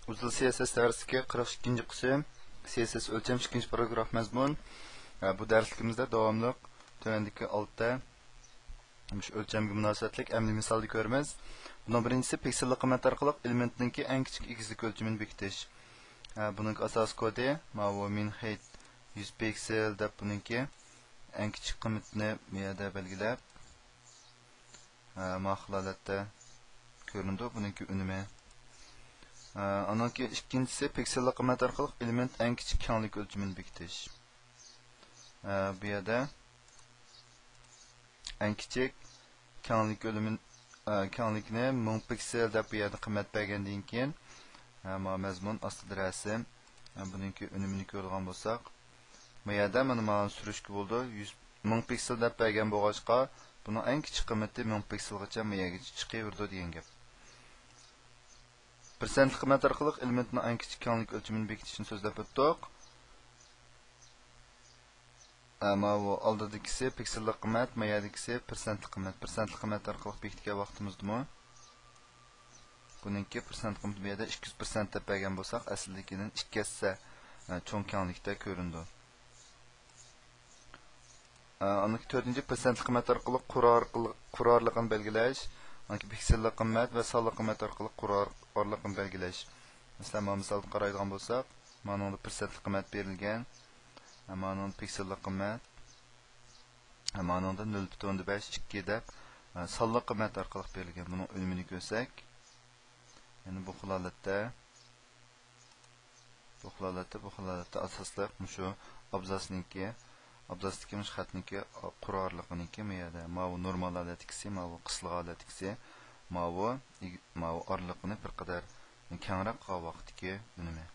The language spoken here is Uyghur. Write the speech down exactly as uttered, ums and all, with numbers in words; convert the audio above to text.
ئۇزۇل سىياسەت دەرسلىكى قىرىق ئىككىنچى قىسىم، سىياسەت ئۆلچەم ئىككىنچى پاراگراف مەزمۇن. ھە، بۇ دەرسلىكىمىزدە داۋاملىق تۆۋەندىكى ئالتە مۇشۇ ئۆلچەمگە مۇناسىۋەتلىك ئەمەلىي مىسالدا كۆرىمىز. بۇنىڭ بىرىنچىسى پىكسېللىق قىممەت ئارقىلىق ئېلېمېنتنىڭكى ئەڭ كىچىك ئېگىزلىك ئۆلچىمىنى بېكىتىش. ھە، بۇنىڭ ئاساسىي كودى ماۋۇ مىن ھېيت يۈز پىكسېل دەپ بۇنىڭكى ئەڭ كىچىك قىممىتىنى بۇ يەردە بەلگىلەپ، ھە، ماخىل ھالەتتە كۆرۈنىدۇ بۇنىڭكى ئۈنۈمى. ھە، ئانىڭكى ئىككىنچىسى پىكسېللىق قىممەت ئارقىلىق ئېلېمېنت ئەڭ كىچىك كەڭلىك ئۆلچىمىنى بېكىتىش. ھە، بۇ يەردە ئەڭ كىچىك كەڭلىك ئۆلىمى، ئە، كەڭلىكنى مىڭ پىكسېل دەپ بۇ يەردە قىممەت بەرگەندىن كېيىن، ئە، ما مەزمۇن ئاستىدا رەسىم، ئە، بۇنىڭكى ئۈنۈمىنى كۆرىدىغان بولساق، بۇ يەردە مانا مانا سۈرۈشكە بولىدۇ. يۈز، مىڭ پىكسېل دەپ بەرگەن بولغاچقا، بۇنىڭ ئەڭ كىچىك قىممىتى مىڭ پىكسېلغىچە ما يەرگىچە چىقىۋېرىدۇ دېگەن گەپ. پىرسەنتلىق قىممەت ئارقىلىق ئېلېمېنتنىڭ ئەڭ كىچىك كەڭلىك ئۆلچىمىنى بېكىتىشنى سۆزلەپ ئۆتتۇق. ئە، ماۋۇ ئالدىدىكىسى پىكسېللىق قىممەت، ما يەردىكىسى پىرسەنتلىق قىممەت. پىرسەنتلىق قىممەت ئارقىلىق بېكىتكەن ۋاقتىمىزدىمۇ بۇنىڭكى پىرسەنت قىممىتى بۇ يەردە ئىككى يۈز پىرسەنت دەپ بەرگەن بولساق، ئەسلىدىكىدىن ئىككى ھەسسە، ئە، چوڭ كەڭلىكتە كۆرۈنىدۇ. ئە، ئاندىن تۆتىنچى پىرسەنتلىق قىممەت ئارقىلىق قۇر ئارقىلىق، قۇر ئارىلىقىنى بەلگىلەش. ئاندىن پىكسېللىق قىممەت ۋە سانلىق قىممەت ئارقىلىق قۇر ئار-، ئارىلىقىنى بەلگىلەش. مەسىلەن، مانا مىسالغا قارايدىغان بولساق، مانىڭدا پىرسەنتلىق قىممەت بېرىلگەن. مانىڭدا پىكسېللىق قىممەت. مانىڭدا نۆل پۈتۈن ئوندىن بەش، ئىككى دەپ، ئە، سانلىق قىممەت ئارقىلىق بېرىلگەن. بۇنىڭ ئۈنۈمىنى كۆرسەك، يەنى بۇ خىل ھالەتتە، بۇ خىل ھالەتتە، بۇ خىل ھالەتتە ئاساسلىق مۇشۇ ئابزاسنىڭكى، ئابزاسدىكى مۇشۇ خەتنىڭكى قۇر ئارىلىقىنىڭكى ما يەردە ماۋۇ نورمال ھالەتتىكىسى، ماۋۇ قىسىلغان ھالەتتىكىسى، ماۋۇ ئىگ-، ماۋۇ ئارىلىقىنى بىر قەدەر كەڭرەك قىلغان ۋاقىتتىكى ئۈنۈمى.